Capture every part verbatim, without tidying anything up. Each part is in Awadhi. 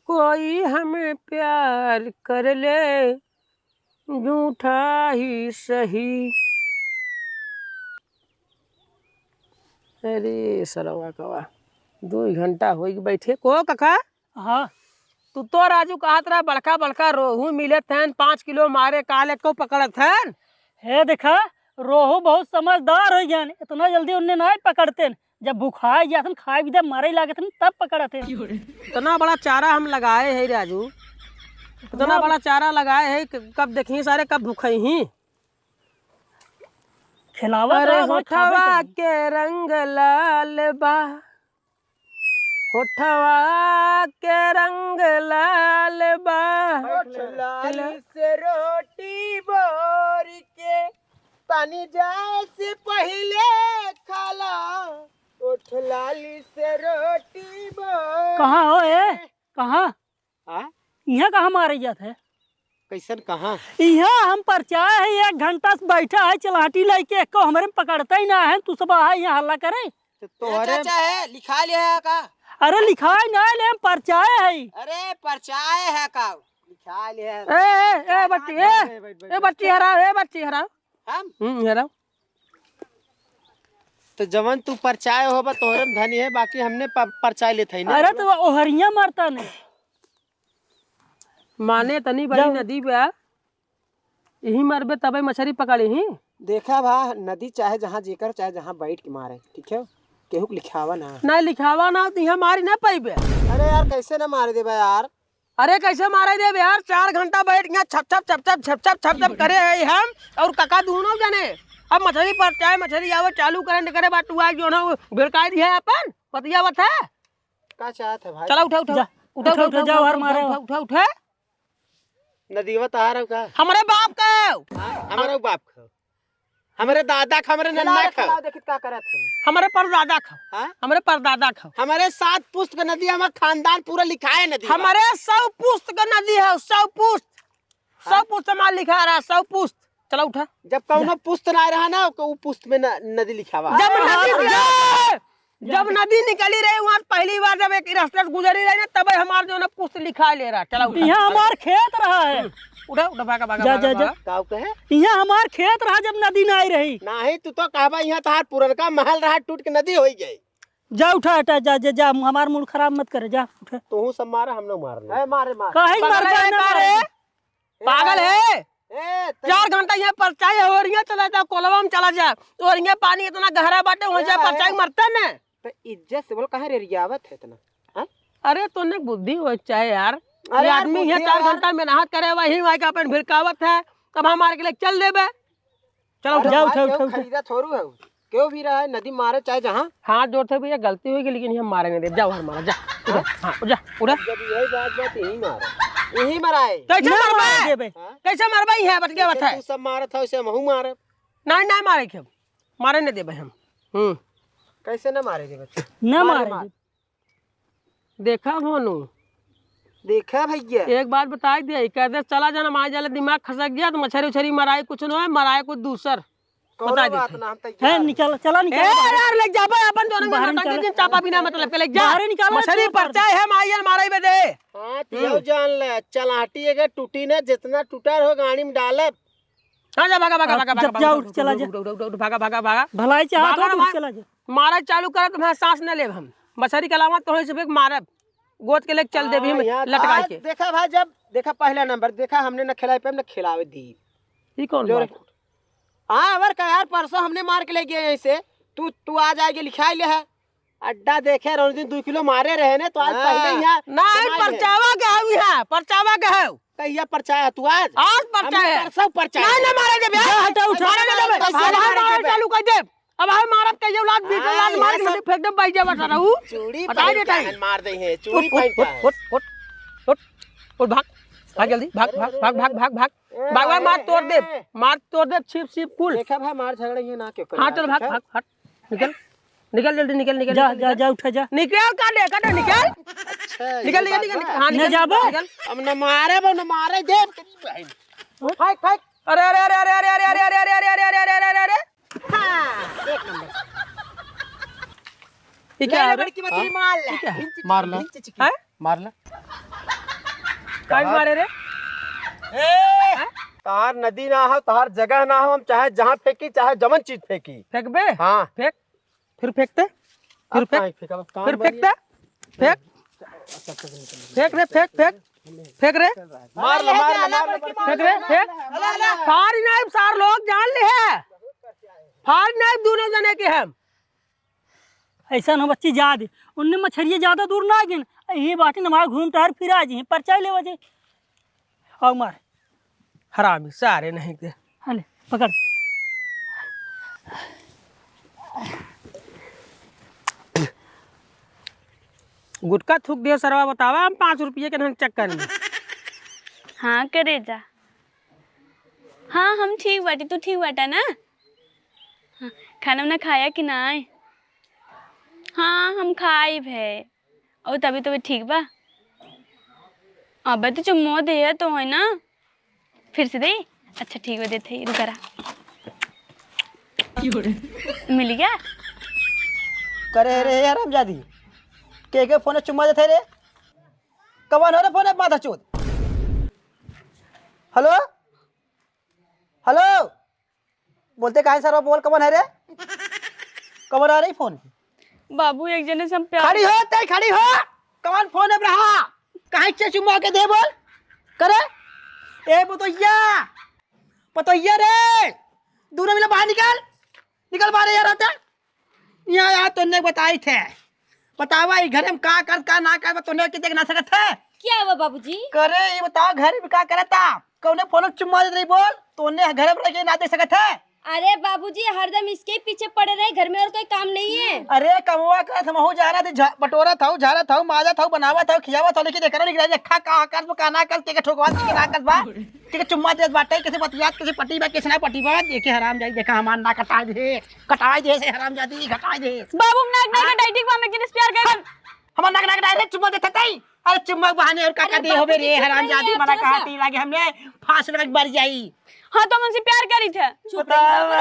कोई हमें प्यार कर ले, झूठा ही सही। अरे सरवा कवा, दुइ घंटा होई के बैठे को कका। हाँ। तू तो राजू कहत रहा, बड़का बड़का रोहू मिलत हैं, पाँच किलो मारे, काल एको पकड़त हैं। हे देखा, रोहू बहुत समझदार होइ गयन, इतना जल्दी उन्हें नाहीं पकड़तेन। जब भुखाए जातन, खाए भी दे, मारे लागतन, तब पकड़तेन। इतना बड़ा चारा हम लगाए है राजू, इतना बड़ा चारा लगाए है कि कब देखी सारे, कब भुखई ही। खिलावत अरे रहा, भाई, खावे होठवा के। के रंग लाल बा, होठवा के रंग लाल बा। होठ लाली से रोटी बोर के, पानी जाए से पहिले खाला। होठ लाली से रोटी बोर कहाँ हो ए? कहाँ? आ? इहाँ कहाँ मारे जात है? कैसन कहाँ? इहाँ हम परचाए है, एक घंटा से बैठा है, चलाटी लइके, एको हमरे में पकड़ते ही ना है, तू सब आए इहाँ हल्ला करे। तो ए, तोहरे चाचा है, लिखा लिया है का? अरे लिखाई ना ले, हम परचाए है। अरे परचाए है का? लिखा लिया है। ए, ए, ए, बच्ची, ए, बैठ, बैठ, बैठ, ए, बैठ। बच्ची हरा, ए, बच्ची हरा। हम? हम्म, हरा। तो जवन तू परचाए होबा, तोहरे में धनी है, बाकी हमने प-, परचाए लेत है ना। अरे तो ओहरिया मरता नहीं। माने तनी बड़ी जाओ। नदी बा, यही मरबे तबे मछरी पकड़ी ही। देखा भा, नदी चाहे जहाँ जेकर, चाहे जहाँ बैठ के मारे, ठीक है? केहू के लिखावा ना। ना लिखावा ना, तो यहाँ मारी ना पाइबे। अरे यार, कैसे ना मारे देबे यार? अरे कैसे मारे देबे यार? चार घंटा बैठ के यहाँ छप छप, छप छप, छप छप, छप छप करे है हम, और कका दोनों जने। अब मछरी पर चाहे मछरी आवे, चालू करे न करे, बात हुआ जो ना, भिड़काई दिया अपन, पतिया बता। का चाहत है भाई? चला उठा, उठा। जा, उठा, उठा, उठा, उठा, उठा, जा, उठा, उठा, मारे। उठा, उठा, उठा। नदीवा तहार हो का? हमरे बाप का हो। हाँ, हमरे बाप का हो। हमरे दादा का, हमरे नन्ना का हो। देखित का करत है। हमरे परदादा का हो। हाँ? हमरे परदादा का हो। हमरे सात पुस्त का नदी, हमार खानदान पूरा लिखा है नदी। हमरे सौ पुस्त का नदी है, सौ पुस्त। सौ हाँ? पुस्त हमार लिखा रहा, सौ पुस्त। चला उठा। जब कौनो जा। पुस्त ना रहा ना, उ पुस्त में न-, नदी लिखावा। जब हाँ, नदी हाँ। जब नदी निकली रही, वहाँ पहली बार जब एक रास्ते से गुजरी रही ना, तब हमार जो ना पुस्त लिखा ले रहा। चला उठा। यहाँ हमार खेत रहा है। उठा, उठा, भागा, भागा, जा, भागा, जा, जा। भागा। काऊ कहे? यहाँ हमार खेत रहा जब नदी ना आई रही। नाही, तू तो कहबा यहाँ तहार पुरनका महल रहा, टूट के नदी होई गई। जा उठा, हटा, जा, जा, जा, हमार मूड खराब मत करे, जा उठा। तोहू सब मारा, हम ना मार ले। ए, मारे, मार। काहे पगला मारबे है ना का रे? मारे? पागल है? ए, तै- चार घंटा यहाँ परचाई है, ओरिया चला जा, कोलवा में चला जा। ओरिया पानी इतना गहरा बाटे, वहाँ ए जा भाई। परचाई मरता न। तो इज्जत से बोल, काहे रेरियावत है इतना? हाँ? अरे, तोने बुद्धि हो चाहे यार। अरे ये यार, आदमी बुद्धि यहाँ चार यार। घंटा मेहनत करे, वही वहाँ के अपन भिड़कावत है, तब हम मार के ले चल देबे। चला, अरे उठा। जा, भाई, उठा, केहू उठा, उठा। खरीदा थोड़ू है। केहू भी रहा है, नदी मारे चाहे जहाँ। हाथ जोड़ते भैया, गलती होई गई, लेकिन हम मारे नहीं दे। जाओ, हर मारा, जा। उठा, हाँ? हाँ, जा, उठा। जब यही बात, बात यही मारा। यही मराए। कैसे ना मरबा? मारे देबे। हाँ? कैसे मरबा? ये है, बतिया कैसे बता। तू सब मारत है, वैसे हमहू मारब। नहीं, नहीं मारे के। मारे नहीं देबे हम। हम्म। कैसे ना मारे देबे? ना मारे, मारे मार। देबे। देखा भोनू। देखा भैया। एक बात बताई दे, कह दे चला जाना, मार जाले दिमाग खसक गया, तो मछरी उछरी मराए कुछ न होए, मराए कुछ दूसर। कौनो बताई बात देते। ना, हम तैयार है, हैं। निकल, चला, निकल। ए यार, ले जाबे अपन दोनों में बाहर नौटंकी निकल। जिन चापा बिना मतलब के ले जा। बाहर निकल, मछरी चुप कर। परचाए है, मार जाले मारे बदे। हाँ, तो हम्म। यो जान ले, चलाटी अगर टूटी ना, जितना टूटा रहो गाड़ी में डालब। हाँ, जा, भागा, भागा, अब भागा, जब भागा, जा, भागा, उठ, चला जा। उठ, उठ, उठ, उठ, भागा, भागा, भागा। भलाई चाहत भागा हो, ना, उठ, भाग। चला जा। मारे चालू करब तो मैं सांस न लेब हम। मछरी के अलावा तोहे सिर्फ एक मारब। गोद के लेके चल देबी हाँ, हम यार, लटकाई आज के। देखा भाई, जब देखा पहला नंबर, देखा हमने न खिलाए पे न खिलावे दी। ई कौन लो रे। बात? हाँ, अबर का यार, परसों हमने मार के ले गए यहीं से। तू, तू आ जाएगी, लिखाई ले है। अड्डा देखे रहो, दिन दो किलो मारे रहे ने, तो आज हाँ। पहले ही यहाँ नहीं, तुम्हारे परचावा के हऊ यहाँ, परचावा के हऊ। कहिया परचाया तू आज? आज परचाया। हमने परसों परचाया। नहीं, नहीं मारे देबे। जा, हटा, उठा। मारे ना देबे। कैसे अब हम मारे मारे देबे? चालू कर दे। अब हम मारब कहियो लात, बीस हाँ, लात मार यहाँ के सब फेंक दे, बैठ जावा सारा हूँ। चूड़ी बता पहन दे के ताई। हन, मार दे हैं, चूड़ी उठ, पहन के उठ, हन। उठ, उठ, उठ, उठ, भाग, भाग जल्दी, भाग, भाग, भाग, भाग, भाग, भाग। ए, भाग, भाग, ए, मार तोड़ दे, ए। मार तोड़ दे, छिप, छिप, कुल। देखा भाई, मार झगड़ा ये ना क्यों हाँ, करवा, चल, भाग, ठीक है? भाग, हट, निकल। निकल जल्दी, निकल, निकल, जा, निकल, जा, निकल। जा, उठा, जा। निकल, का देखा ना, निकल। अच्छा, निकल, ये निकल, बात निकल, बा। निकल। हाँ, न निकल, जाबो? निकल। अब न मारे बो, न मारे दे। फेंक, फेंक। अरे, अरे, अरे। हाँ, एक नंबर। ये क्या ले है रे, रे? बड़की मछली हाँ? मार ले। ये क्या है? भिंच चिकी, मार ले। भिंच चिकी। हैं? मार ले। काहे मारे रे? ए, तहार नदी ना हो, तहार जगह ना हो, हम चाहे जहाँ फेंकी, चाहे जवन चीज फेंकी। फेंकबे? हाँ। फेंक। फिर फेंकते? फिर अब फेंक। काहे फेंकब? अब काम फिर बन फेंकते? गया। फेंक। अच्छा, अच्छा, अच्छा, अच्छा। फेंक रे, फेंक, फेंक। फेंक रे। मार लो, मार लो, मार लो, मार लो। फेंक रे, फेंक। सारी नाइब सार लोग जान ले है। फार नाइब दोनों जने के हम। ऐसा न बच्ची जा दे। उनने मछरिये ज्यादा दूर ना गिन। ये बाटी न हमारा घूम टहर फिरा जी, परचाई लेवा जी। आओ मार। हरामी सारे नहीं के। हले, पकड़। गुटखा थूक दियो सरवा, बतावा हम पाँच रुपये के चक्कर में। हाँ करेजा। हाँ, हम ठीक बाटी, तू ठीक बाटा ना? हाँ, खाना वाना खाया कि नाय? हाँ, हम खाइब है। और तबीयत, तबीयत ठीक बा? अबे तो चुम्मो दे तो है ना? फिर से दे? अच्छा ठीक बा, देते ही, रुका रहा। मिल गया? करे रे हरामजादी, के के फोन चुम्मा देते रे? कवन हो रे फोन माथा चोद? हेलो, हेलो, बोलते काहे सर, बोल, कवन है रे? कवन आ रही फोन? बाबू, एक जने से हम प्यार खड़ी हो, तै खड़ी हो। कवन फोन है रहा? काहे से चुम्मा के दे बोल? करे? ए पतोहिया, पतोहिया रे, दूर मिला बाहर निकल, निकल बाहर यार। आता यहाँ यार तोने बताई थे, बतावा ई घर में का कर, का ना कर, तोने के देख ना सकत है। क्या हुआ बाबूजी? करे ये बताओ घर में का करता? कौने फोन चुम्मा देत रही बोल? तोने घर में रह के ना देख सकत है? अरे बाबूजी, हरदम इसके पीछे पड़े रहे, घर में और कोई काम नहीं है। अरे कमवा करत हमहू जाना थी, झा-, बटोरत हऊ, झारत हऊ, माजत हऊ, बनावत हऊ, खियावत हऊ, लेकिन एकरा निगरानी रखा, का कर, का ना कर, के के ठोकवा, के के ना कर बा, के के चुम्मा देत बाटे, कैसे बतियात, कैसे पटी बा, कैसे ना पटी बा, देखे हरामजादी, देखा हमार ना कटाई दे, कटाई दे से हरामजादी, कटाई दे। बाबू, हम ना, ना हाँ? कटाई, ठीक बा, हम एक जने से प्यार कर। हमार ना, ना कटाई रे, चुम्मा देत हई। अरे चुम्मा के बहाने और का अरे का दे होबे बाबूजी, रे, चुप रहिए हरामजादी, आप, मना थोड़ा कहा सा। ती लागे हमने फांस लगा के मर जाई। हाँ, तो हम उनसे प्यार करी थे। चुप रहिए, बताओ, चुप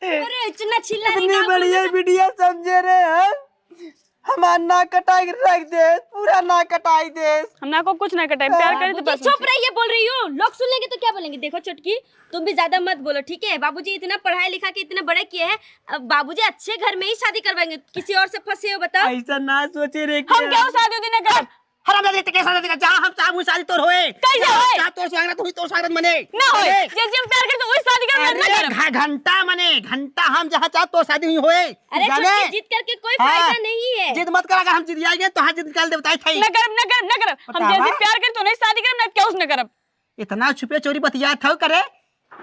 रहिए। अरे, इतना चिल्ला रही इतनी ना, बढ़िया बोलो। बिटिया समझे रे हम। हमार नाक कटाई के रख दे, पूरा नाक कटाई दे। हम ना को कुछ ना कटाई, प्यार करी तो बाबूजी, बस चुप उनसे। रहिए, बोल रही हूँ। लोग सुन लेंगे तो क्या बोलेंगे? देखो छोटकी, तुम भी ज्यादा मत बोलो, ठीक है? बाबूजी इतना पढ़ाया लिखा के इतना बड़ा किए हैं, अब बाबूजी अच्छे घर में ही शादी करवाएंगे, किसी और से फंसे हो बताओ। ऐसा ना सोचे रे हम के। क्यों शादी उदी ना करब? हरामजादी, ते के शादी कर, जहाँ हम चाहब, वही शादी तोर होए। कैसे होए? जहाँ तोर स्वागत, वही तोर स्वागत मने। ना होए। मने। जैसे हम प्यार करते, वही शादी करब, ना अरे, करब। घ-, घंटा मने, घंटा हम जहाँ चाहब, तोर शादी वही होए। अरे, जाने? छोटकी, जिद करके कोई हाँ। फायदा नहीं है। जिद मत कर, अगर हम जिद आएंगे, तो हाँ, जिद निकाल दे, बताई थाई। ना करब, ना करब, ना करब। हम बतावा। जैसे प्यार करते, उन्हें शादी करब, ना क्यों ना करब। इतना छुपे चोरी बतियात हऊ करे,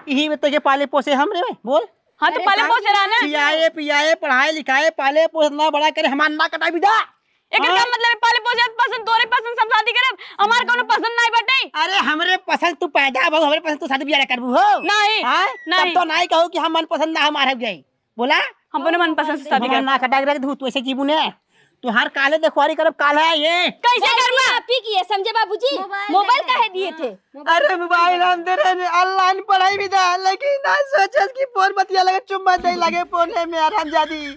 इही में तेके पाले पोसे हम रे, बोल। हाँ, तो अरे पाले बाप पोसे रहा ना। खियाए, पियाए, पढ़ाए, लिखाए, पाले, पोसे, इतना बड़ा करे, हमार नाक कटाई बिदा। एकर हाँ? का मतलब है, पाले पोसे पसंद, तोरे पसंद से हम शादी करब, हमार कौनो पसंद नहीं बटे। अरे, हमरे पसंद तू पैदा भऊ, हमरे पसंद तू शादी बियाह करबू हो? नहीं, हाँ? नहीं। तब तो नहीं कहू कि हम मन पसंद ना हमार हो गई। बोला? हम अपने मन पसंद से शादी हमार करब। नाक कटाई रख दू, तू ऐसे जीबू ने। तुहार काले देखवारी करब, काल है ये। कैसे करबा? आप ही की है, समझे बाबूजी? मोबाइल मोबाइल दे काहे रहे दिए हैं। थे? अरे मोबाइल हम दे रहे हैं, online पढ़ाई भी था, लेकिन ना सोचस कि फोन बतिया लगे, चुम्मा दे लगे फोन में, हरामजादी।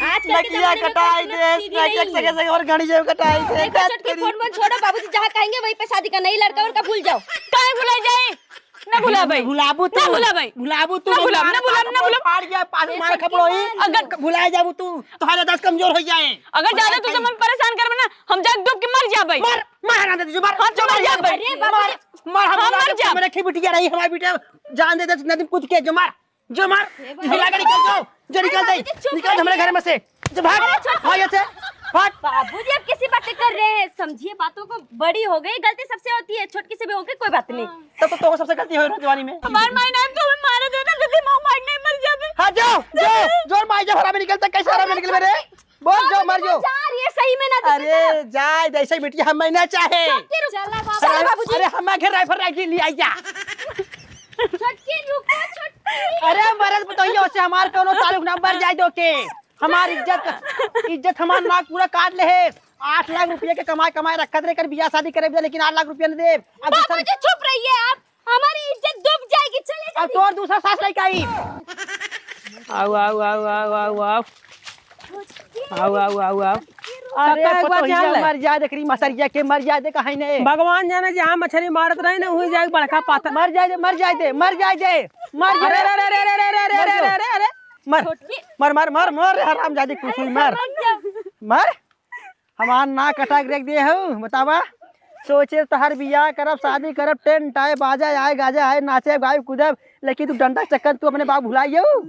आजकल के नकिया जमाने में कटाई कोई दे, सीधी नकिया नहीं सगे है। सगे और घड़ी जेब कटाई दे, देखो, क्या छोटकी तेरी। फोन वोन छोड़ो, बाबूजी जहाँ कहेंगे वहीं पे शादी करना, ये लड़का उड़का भूल जाओ। काहे भुला जाए? ना भुलाबे। भुलाबू तू। ना भुलाबे। भुलाबू तू। ना भुलाब, ना भुलाब, ना भुलाब। फाड़ गया, पास मार खपड़ो ही। अगर भुलाए जाबू तू, तोहरे दस कमजोर हो जाए। अगर ज्यादा तू तो मन परेशान करबे ना, हम जाके डूब के मर जाबे। मर, मर, हराम दे, जो मर, हाँ, जो मर जाबे। अरे बाबा। मर, मर, हम हाँ, मर जाबे। मेरे खी बिटिया रही, हमारी बिटिया जान दे दे, नदीम कूद के, जो मर, जो मर, हे बाबा। जो लगा निकल जाओ, जो निकल अरे दे, बाबा, चुप निकल दे हमारे रहिए। घर में से, जो भाग, अरे, चुप। भाग यहाँ से, भाग। बाबूजी, आप कैसी बातें कर रहे हैं? समझिए बातों को, बड़ी हो गई, गलती सबसे होती है, छोटकी से भी हो गई, कोई बात नहीं। हाँ। तब तो तोको सबसे गलती होई रहे जवानी में। हमार माई नाम तो हमें मारे देना, जल्दी माँ माई नहीं मर जाबे। हाँ, जाओ, जाओ, जोर माई, जो हरामी निकलता, कैसे हरामी निकलबे रे? बोल, जाओ, मर जाओ। जा रही है, सही में ना दिखे अरे, जाए, जैसे बिटिया हम ना चाहे। छोटकी रुक। चला बाबा। अरे, बाबूजी। अरे, हम आगे राइफल राइफल ले आइया। छोटकी रुको, छोटकी। अरे, मरद बताइए, उसे हमार कोनो ताल्लुक ना मर जाए दो के। हमार इज्जत, इज्जत हमार नाक पूरा काट ले है। आठ लाख रुपया के कमाए, कमाए रखत रहे कर बियाह शादी करे बियाह, लेकिन आठ लाख रुपया न देब। अब दूसर बाबूजी, चुप रहिए आप, हमारी इज्जत डूब जाएगी, चले अब जाइए। तोर दूसरा सास लइका आई। आओ, आओ, आओ, आओ, आओ, आओ। आओ, आओ, आओ, आओ। अरे, काका, एक बात पतोहिया जान ले। मर जाए, देख रही मसरिया के, मर जाए दे, कहीं नहीं। भगवान जाने, जहाँ मछरी मारत रहे ना, वहीं जाके बड़का पाथर। मर जाए दे, मर जाए दे, मर जाए दे, मर जाए अरे, दे। अरे, अरे, मर जाओ। अरे, अरे। मर, छोटकी। मर, मर, मर, मर, हरामजादी कुकुर, अरे, मर। मर जाओ। मर। हमार नाक कटा के रख दिए हो, बतावा। सोचे तोहर बियाह करब, शादी करब, टेंट आए, बाजा आए, गाजा आए, नाचे, गाए, कूदब, लेकिन तू डंडा चक्कर तू अपने बाप भुलाई हो।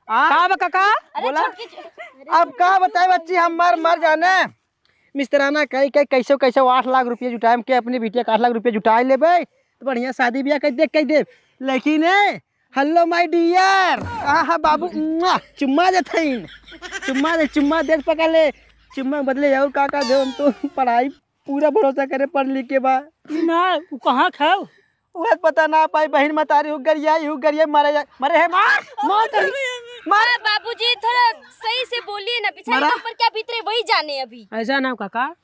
आ? का बा काका? अरे बोला। छोटकी च-, अब का बताए बच्ची, हम मर, मर जाने। मिस्त्राना कई, कई, कैसो, कैसो आठ लाख रुपया जुटाए, हम के अपनी बिटिया के आठ लाख रुपया जुटाए लेबे, तो बढ़िया शादी बियाह कर दे, कर दे। लेकिन ए, hello my dear, कहाँ है बाबू? मुआ, चुम्मा देत हईन, चुम्मा दे, चुम्मा दे, पकड़ ले, चुम्मा के बदले और का का दे, हम तो पढ़ाई पूरा भरोसा करे पढ़ लिख के बा। ना, उ कहाँ खाओ? उहे पता ना पाई, बहिन मतारी हु गरियाई, हु गरियाई, मरे जाए, मरे है, मार, मार, मार, मार। बाबूजी, थोड़ा सही से बोलिए ना, बेचारे मारा। के ऊपर क्या बीत रहे, वही जाने अभी। ऐसा ना काका,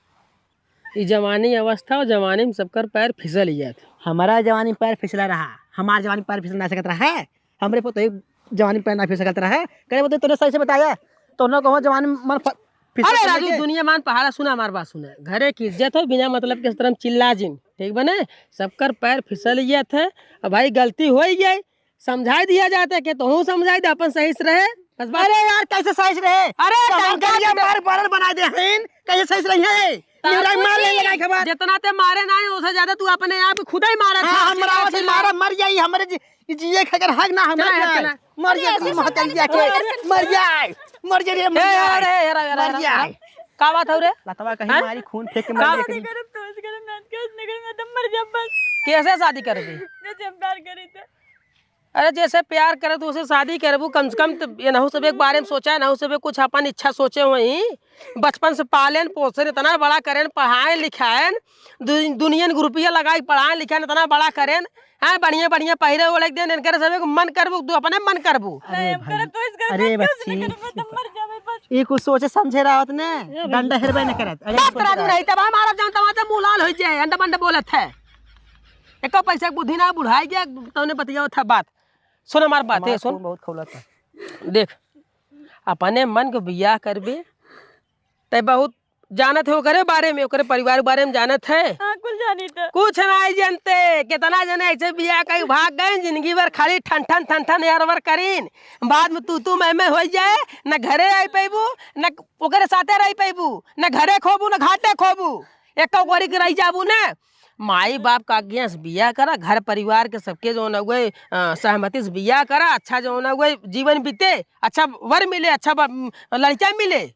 ई जवानी अवस्था और जवानी में सबकर पैर फिसल ही जात। हमारा जवानी में पैर फिसला रहा, हमार जवानी में पैर फिसल ना सकत रहा है, हमरे पतोही जवानी में पैर ना फिसल सकत रहा है। करे बोलते तूने सही से बताया, तो ना कहो जवानी में मन फ-, फिसल अरे सकत राजू, है। दुनिया मान पहाड़ा, सुना हमार बात सुना, घरे की इज्जत हो, बिना मतलब के तरह चिल्ला जिन, ठीक बने, सबकर पैर फिसल ही जात है। अब भाई गलती हो ही गई, समझाई दिया जाता है कि तोहू समझाई दे, अपन सही से रहे। बस बात। अरे यार, कैसे सही से रहे? अरे, तो हम टंका करिया दे। मार बरल बना दे हईन, कैसे सही से रही है? बाबूजी, निहुराई मार ले लगाई खबर। जितना ते मारे ना है, उससे ज्यादा तू अपने आप खुद ही मारा हाँ, था। हमरा चिल्ला से चिल्ला। मारा, मर जाई, हमरे जी, जिए खाकर हक ना, हम चला मर यार, जाए। चला। मर अरे, जाए, ऐसे तू महतरिया समझ के, में मर जाए, मर जाए रे, ए, मर जाए। अरे, अरे, अरे, मर अरे, जाए। अरे, का बात हो रे? लतवा कहीं हैं? मारी, खून फेंक के का? मर जाए कहीं। करब तो, ऐसे करब ना, कैसे नहीं करब, मैं तो मर जाब बस। कैसे शादी करबी? जैसे हम प्यार करी थे। अरे जैसे प्यार करे तो उसे शादी करबू, कम से कम तो ये नहु सब एक बारे में सोचा, नहु सब कुछ अपन इच्छा सोचे वही। बचपन से पालेन पोसेन, इतना बड़ा करेन, पढ़ाएन लिखाएन, दु-, दुनियन के रुपया लगाई पढ़ाएन लिखाएन, इतना बड़ा करेन, हैं, बढ़िया बढ़िया पहिरे ओढ़े देन, इनकर सब एक मन करबू, तू अपने मन करबू। अरे नहीं, हम भाई, करब तो इस करब, अरे मैं कैसे बच्ची, नहीं करब, मैं तो मर जाबे बस। ये कुछ सोचे समझे रहत ने, ए भाई। डंडा हेरबे न करत। अरे बाप कुछ राजू करत। नहीं, तब हमारा जान तमाचा मुँह लाल हो जाए, अंडा बंडा बोलत है। एको पैसा के बुद्धि ना बुढ़ाई गया, तौने बतियावत है बात। सुन हमार बात, हमार ये सुन। खून बहुत खौलत है। देख, अपने मन के बियाह करबे, तै बहुत जानत है ओकरे बारे में, ओकरे परिवार के बारे में जानत है। हाँ, कुल जानी तो। कुछ नहीं जानते, कितना जने ऐसे बियाह कई भाग गए, जिंदगी भर खाली ठन ठन ठन ठन यार वर करीन, बाद में तू तू मैं मैं हो जाए, न घरे आई पैबू, न ओकरे साथे रह पैबू, न घरे खोबू, न घाटे खोबू, एक गोरी के रह जाबू न। माई बाप का आज्ञा से बियाह करा, घर परिवार के सबके जौन हुए, अ, सहमति से बियाह करा, अच्छा जौन हुए जीवन बीते, अच्छा वर मिले, अच्छा ब-, लड़का मिले।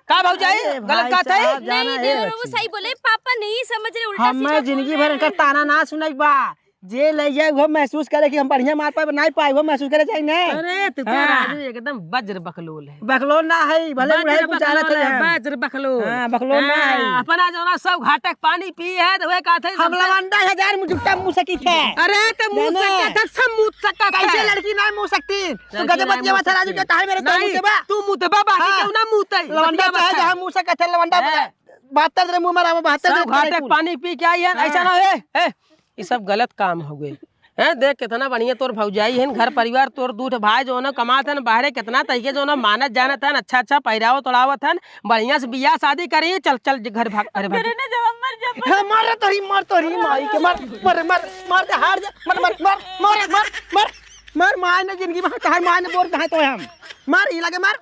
का भौजाई? अरे गलत भाई बात है? साहब, जाना नहीं, है देवर बच्ची। सही बोले, पापा नहीं समझ रहे, उल्टा हमें सीधा बोल जिंदगी रहे भर हैं। इनकर ताना ना सुनाई बा। जे ले जाए वो महसूस करे कि हम बढ़िया मार पाए, नहीं पाए, वो महसूस करे चाहिए ना। अरे, तू तो हाँ। राजू एकदम वज्र बकलोल है। बकलोल ना है, भले वज्र बुढ़ाई कुछ बकलोल जानत है है, हम। वज्र बकलोल। हाँ, बकलोल ना हाँ, है। अपना जौना सब घाटक पानी पी है, तो वे कहते हैं हम सबसे लवंडा हजार मुझुट्टा मुँह सकी थे। अरे, तो मुँह जाने। सका था, सब मुँह सका था। कैसे लड़की ना मुँह सकती? तू लड़की गजब ना बतिया मुँह था राजू सकती। के, काहे मेरे तो नहीं, मुँह देबा? तू मुँह देबा, बाकी हाँ। क्यों ना मुँह तई? लवंडा बतिया चाहे बता। जहाँ मुँह सका थे, लवंडा हाँ। बता। बहत्तर तेरे मुँह में रहा, बहत्तर सब तेरे घाटक कुल। पानी पी के आई है, हाँ। ऐसा ना है, है। ये सब गलत काम हो गए। हैं, देख कितना बढ़िया तोर भौजाई है, घर परिवार तोर दू ठे भाई जौन कमात हन बाहरे, कितना तरीके जौन मानत जानत हन, अच्छा अच्छा पहिरावत ओढ़ावत हन, बढ़िया से बियाह शादी करी, चल चल घर भाग, घर भाग। मेरे ना जब मर जब हाँ, मार तो रही, मार तो रही, माई के मार, मर, मर, मार दे, हार जा, मर, मर, मार, मार, मार, मार, मार, मार, मार, ने जिंदगी में कहाँ मार ने बोर कहाँ तो हम, मार, ई लगे मार,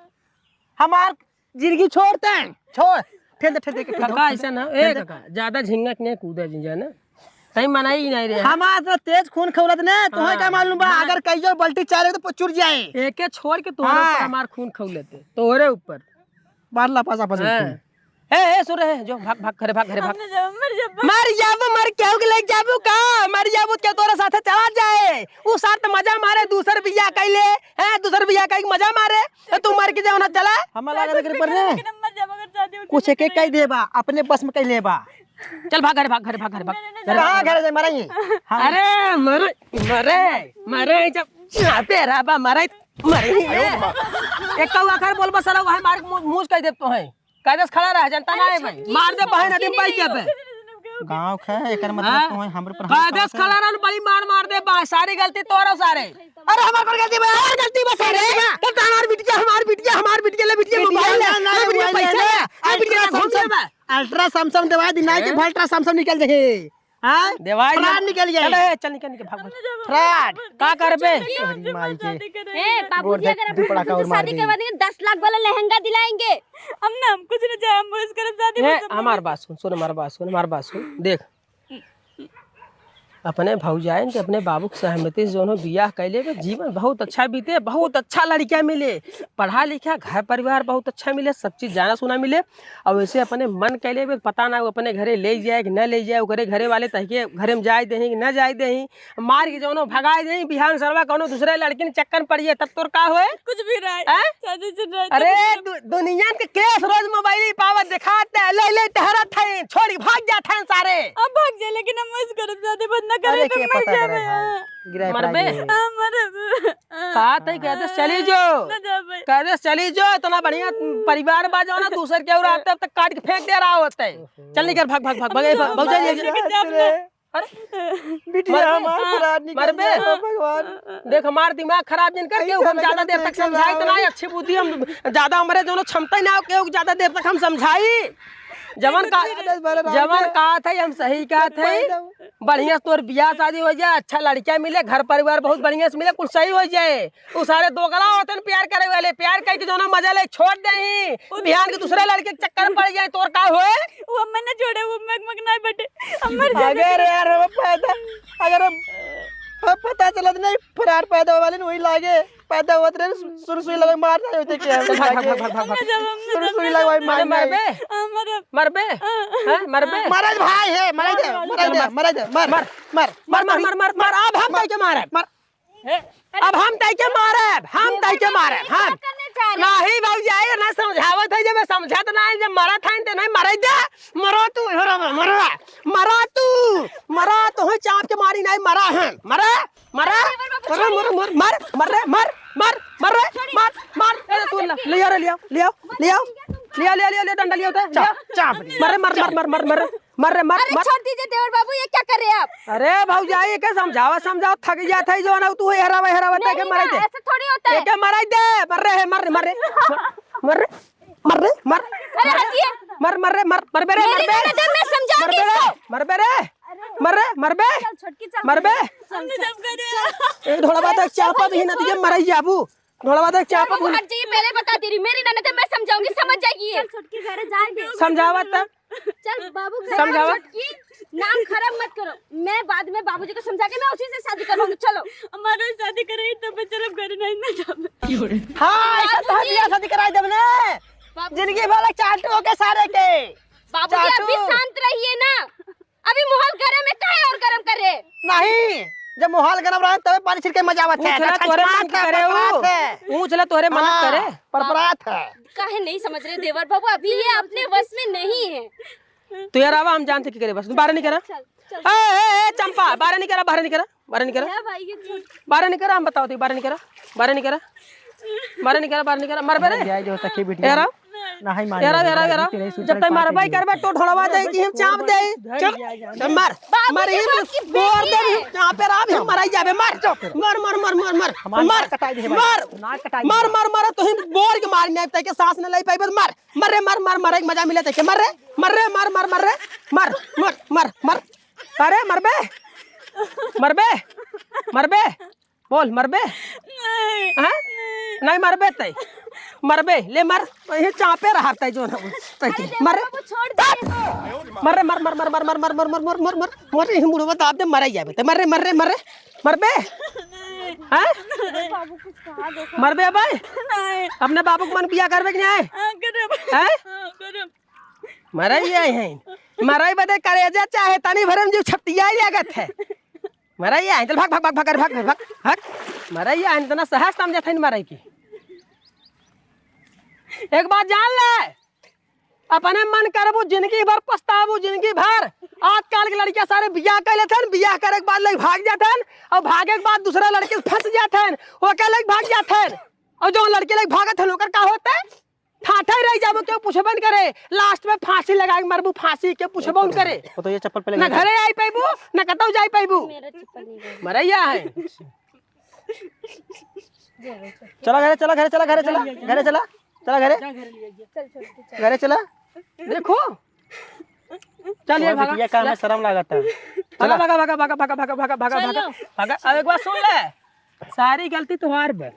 हमार जिंदगी छोड़ते हैं, छोड़। ठेल दे, ठेल दे, ठेल दे। काका, ऐसा ना, ए ठेल दे। काका, ज्यादा झिंगट नहीं कूदा जी, जाना। तई मनाई ही नहीं रहे। हमार तो तेज खून खौलत ने, तोहे हाँ। का मालूम बा, हाँ। अगर कहियो बल्टी चाले तो चुर जाए। एके छोड़ के तोहरे हाँ। ऊपर हमार खून खौलत है, तोहरे ऊपर। बार ला पास आपस में हाँ। खून। ए, ए, सुन रहे, जो भाग, भाग, घरे भाग, घरे भाग। हमने जब मर जब मर जाबू, मर केहू के लेके जाबू का? मर जाबू, केहू तोरे साथे चला जाए। उ साथ मजा मारे, दूसर बियाह कैले, हैं, दूसर बियाह कई के मजा मारे। ए, तू मर के जाओ ना, चला। हम लगा दे पर ने। कुछ एक एक कह देबा, अपने बस में कह लेबा। चल भाग, घरे भाग, घरे भाग, घरे भाग। कहाँ घर से मरेंगे? हाँ। अरे, मरे, मरे, मरे, जब यहाँ पे रहबा, मरे, मरे ही है। एक कौआ घर बोलबा, साला, वही मार के मू-, मूस कह देब तो है। कायदे से खड़ा रह, जनता ना है भाई। मार दे, बहन, अभी बैठ जाबे। गाँव क है, एकर मतलब हाँ? तो है, हमरे पर हाथ कायदे से उठावत है। खड़ा रहन, बड़ी मार मार दे, बा-, सारी गलती तोरो सारे। अरे हमार कौन गलती बा? हमार गलती बा सारे। गलती बा। तब तो हमार बिटिया, हमार बिटिया, हमार बिटिया, ले बिटिया बिटिया mobile ले, ना, ना, ले बिटिया mobile पैसा ले, ले, ले। ले बिटिया Ultra घूम Samsung, ले बा। Ultra Samsung दवाई दी, ना के हैं? Ultra Samsung निकल जाए। हाँ? दवाई प्राण ना निकल जाए। चल, ए, चल निकल, निकल, भाग, भाग। Fraud। का करबे? तोहरी माई के। ए, बाबूजी, अगर अपने दुपड़ा का बेटी से और मार शादी दे। करवा देंगे, दस लाख वाला लहंगा दिलाएंगे। हम ना, हम कुछ नहीं चाहे, हम बस करब शादी, ए, बस हम हमार बात सुन, सुन, हमार बात सुन, हमार बात सुन। देख, अपने भौजाइन के अपने बाबू के सहमति से जौन हो बियाह कैले बे, जीवन बहुत अच्छा बीते, बहुत अच्छा लड़किया मिले, पढ़ा लिखा, घर परिवार बहुत अच्छा मिले, सब चीज जाना सुना मिले। और वैसे अपने मन कैले बे, पता ना वो अपने घरे ले जाए कि न ले जाए, ओकरे घरे वाले तहके घरे में जाए देही कि न जाए देही, मार के जौनो भगाए देही, बिहान सरवा कौनो दूसरे लड़किन चक्कर में पड़ जाए, तब तोर का होए? कुछ भी रहे। हैं? शादी से रहे, अरे तब दु-, दुनिया के केस रोज मोबाइल ही पावत दिखाते हैं, ले ले टहरत हैं, छोड़ के भाग जाते हैं सारे। अब भाग जाए, लेकिन हम इस करब शादी बंद ना करें, अरे तो के मर पता करे जावे। भाई, गिराए मरबे? पड़ा ये। हाँ, मरब। कहा तई, कह दे चली जो। ना जाबे। कह दे चली जो, इतना बढ़िया परिवार बा जो ना, दूसर के और आते अब तक काट के फेंक दे रहा होता है। चल निकल, भाग, भाग, भाग, भाग, ए, भाग, भाग, जा, जा, जा। लेके जाब ना। अरे बिटिया मरबे? हमार हाँ। फरार निकल मरबे? जाए, ओ भगवान। देख, हमार दिमाग खराब जिन कर, ऐसा केहू हम लगे ज्यादा तो देर तक देखे समझाई तो ना। ना, अच्छी बुद्धि हम ज्यादा हमरे जौनो क्षमता ही ना हो, केहू ज्यादा देर तक हम समझाई। जवन का, आदत बड़ा राम जवन के। कहा था, हम सही कहा था। बढ़िया से तोर बियाह शादी हो जाए, अच्छा लड़का मिले, घर परिवार बहुत बढ़िया से मिले, कुल सही हो जाए। उ सारे दोगला होतन प्यार करे वाले, प्यार करके जौना मजा ले छोड़ देही, बिहान के दूसरे लड़के के चक्कर में पड़ जाए, तोर का होए? वो अम्मा ना छोड़े, वो मग मग ना बटे, हम मर जाए। अगर यार, हम पैदा, अगर हम, हम पता चलत नहीं, फरार पैदा होए वाले न वही लागे, पैदा होत रहे, सुर सुई लगे मार जाए होते क्या? भाग, भाग, भाग, भाग, भाग, भाग। हम ना जाब, हम ना सुर जाब, सुई हम ना लगे जाब। मार मरबे? जाए। हाँ, मरब। मरबे? हाँ। हैं? मरबे? मरद भाई है, मरद है, मरद है, मरद है, मर, मर, मर, मर, मर, मर, मर, मर, अब हम मर, तय के मारब। मर। अब हम तई के मारब, हम तई के मारब, हम। नहीं भौजाई, ना समझावत है, जब समझत ना है, जब मरत है, तो नहीं मरे दे। मरो तू, मरो, मरो, मरो तू, मरो तू, चाप के मारी नहीं, मरा है, मरा, मरा, मर, मर, मर, मर, मर रे, मर, मर, मर रे, मर, मर, ए, तू ले, ले आ रे, ले आओ, ले आओ, ले आओ, ले आओ, ले आओ, ले आओ, डंडा ले आओ, ले आओ। चाप, चाप। मर रे, मर, मर, मर, मर, मर रे। मर रे, मर, अरे मर। छोड़ दीजिए देवर बाबू, ये क्या कर रहे हैं आप? अरे भौजाई, एके समझावा, समझावा, थक जात है जो ना, तू हेरावा, हेरावा, नहीं, एके नहीं, मराई दे। ऐसा थोड़ी होता है। एके मराई दे, मर रे, मर रे, मर रे। मर, मर रे, मर रे, मर। अरे हटिए। मर, मर रे, मर, मर बे रे, मेरी मर बे। ननद है, मैं समझाऊंगी मर बे रे, इसको। मर बे रे। अरे मर रे, मर बे। चल छोटकी, चल। मर बे। चल, चल, चल। ए, ढोलवा तक चापा भी ना दिए, मराई जाबू। ढोलवा तक चापा बाबू, भी। हट जाइए, पहले बता दे रही, मेरी ननद है, मैं समझाऊंगी, समझ जाएगी ये। चल छोटकी, घर जाएंगे। समझावा तक। चल बाबू, घर समझावा। छोटकी, नाम खराब मत करो। मैं बाद में बाबूजी को समझा के मैं उसी से शादी कर लूंगी। चलो। हमारे शादी कराई तब चलो, घर नहीं ना जावे। हाँ, ऐसा तो बाबूजी। हम बियाह शादी कराई देब ने। बाबूजी। जिंदगी भर चाटू होके सारे के। बाबूजी, चाटू। अभी शांत रहिए ना। अभी माहौल गरम है, काहे और गरम कर रहे? नहीं, जब माहौल गरम रहे तबे पानी छिड़के मजा आवत है। ऊँच ला तोहरे मन की करे ऊ। ऊँच ला तोहरे मन करे। हाँ, परपरात है। काहे नहीं समझ रहे देवर बाबू, अभी ये अपने वश में नहीं है। तू यार आवा, हम जानते की करे बस, तू बाहर नहीं करा। चल, चल। ए, ए, ए, चंपा, बाहर नहीं करा, बाहर नहीं करा, बाहर नहीं करा। है भाई, ये झूठ। बाहर नहीं करा, हम बताओ थे, बाहर नहीं करा, बाहर नहीं करा, बाहर नहीं करा, बाहर नहीं करा, मर बे रे। जाए जो सखी बिटिया। यार आओ। नहीं माने यार आओ, यार आओ, यार आओ। जब तक मरबाई करबे तो ढोलवा दे कि हम चाप दे। चुप। मर। बाबूजी, मर ही बाप की बोर बेटी दे है। चापे राम हम मराई जाबे, मर। मर, मर, मर, मर, मर। हमार मर। नाक कटाई दे भाई। मर। नाक कटाई दे। मर, मर, मर, तो ही बोर के मार नहीं तै के सांस न ले पाइबे, मर। मर रे, मर, मर, मर, एक मजा मिले तै के। मर रे, मर रे, मर, मर, मर रे। मर, मर, मर, मर। अरे मरबे। मरबे। मरबे। बोल, मरबे? नहीं। हैं? नहीं। नहीं मरबे तै। मरबे, ले मर। यही चापे रहा तै जो ना। तै के। अरे मर। बाबू, छोड़ दे। मर रे, मर, मर, मर। मर, यही मुड़वा दाब दे, मर ही जाबे तै। मर रे, मर रे, मर रे। मरबे? नहीं। हैं? अरे बाबू, कुछ कहा देखो। मरबे अबे? नहीं। अपने बाबू के मन बिया करबे कि नहीं? हाँ, करब। हैं? हाँ, करब। मरई आए हैं। मरई बदे करेजा चाहे तनी भरे में जीव छपटियाई लागत है। मरई आए, चल भाग, भाग, भाग, भाग, अरे भाग, भाग, भाग, भाग। मरई आए, इतना सहज समझत है मरई की। एक बात जान ले, अपने मन करबू, जिंदगी भर पछताबू, जिंदगी भर। आजकल के लड़कियां सारे बियाह कर लेते हैं, बियाह करे के बाद लई भाग जाते हैं, और भागे के बाद दूसरा लड़के से फंस जाते हैं, ओके लई भाग जाते हैं। और जो लड़के लई भागत हैं, ओकर का होता है? ठाठा ही रह जाबो, केहू पूछबे न करे। Last में फांसी लगाए के मरबू, फांसी, केहू पूछबो न करे। वो तो ये चप्पल पहले ना घरे आई पाइबू, ना कतौ जाई पाइबू। मेरा चप्पल नहीं है। मरैया है। चला घरे, चला घरे, चला घरे, चला घरे, चला, चला घरे, चल, चल, चल। घरे चला। देखो, चल ये तोहरे भागा। बिटिया का हमें शर्म लागत है। भागा, चला। भागा, भागा, भागा। चलो। भागा। अब एक बात सुन ले, सारी गलती तोहार बा।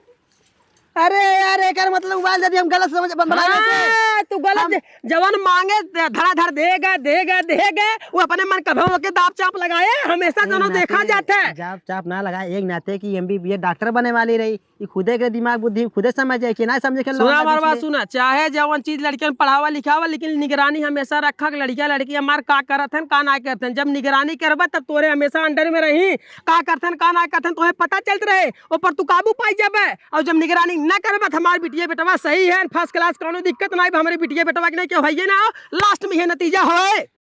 अरे यार, एकर मतलब मोबाइल यदि हम गलत समझ, बन-, बना लेते। हाँ, तू गलत हम दे-, जवन मांगे, धड़ाधड़ देगा, देगा, देगा, वो अपने मन कभे ओके दाब चाप लगाए, हमेसा ए, जनो नाते देखा जात है। दाब चाप ना लगाए, एक नाते कि एमबीबीएस डॉक्टर बने वाली रही, ई खुदे के दिमाग बुद्धि खुदे समझ जाए कि ना समझे के सुना लोग हमार बात, इसलिए। सुना, चाहे जवन चीज लड़कियन पढ़ावा लिखावा, लेकिन निगरानी हमेसा रखा कि लड़किया लड़की हमार का करत हन, का ना करत हन। जब निगरानी करबा तब तोरे हमेसा under में रही, का करत हन, का ना करत हन, तोहे पता चलत रहे, ऊपर तू काबू पाई जाबे। और जब निगरानी ना करबा त हमार बिटिया बेटवा सही है, first class, कौनो दिक्कत ना आइब, हमरे बिटिया बेटवा के नहीं केहू हइये ना हो, last में ये नतीजा होए।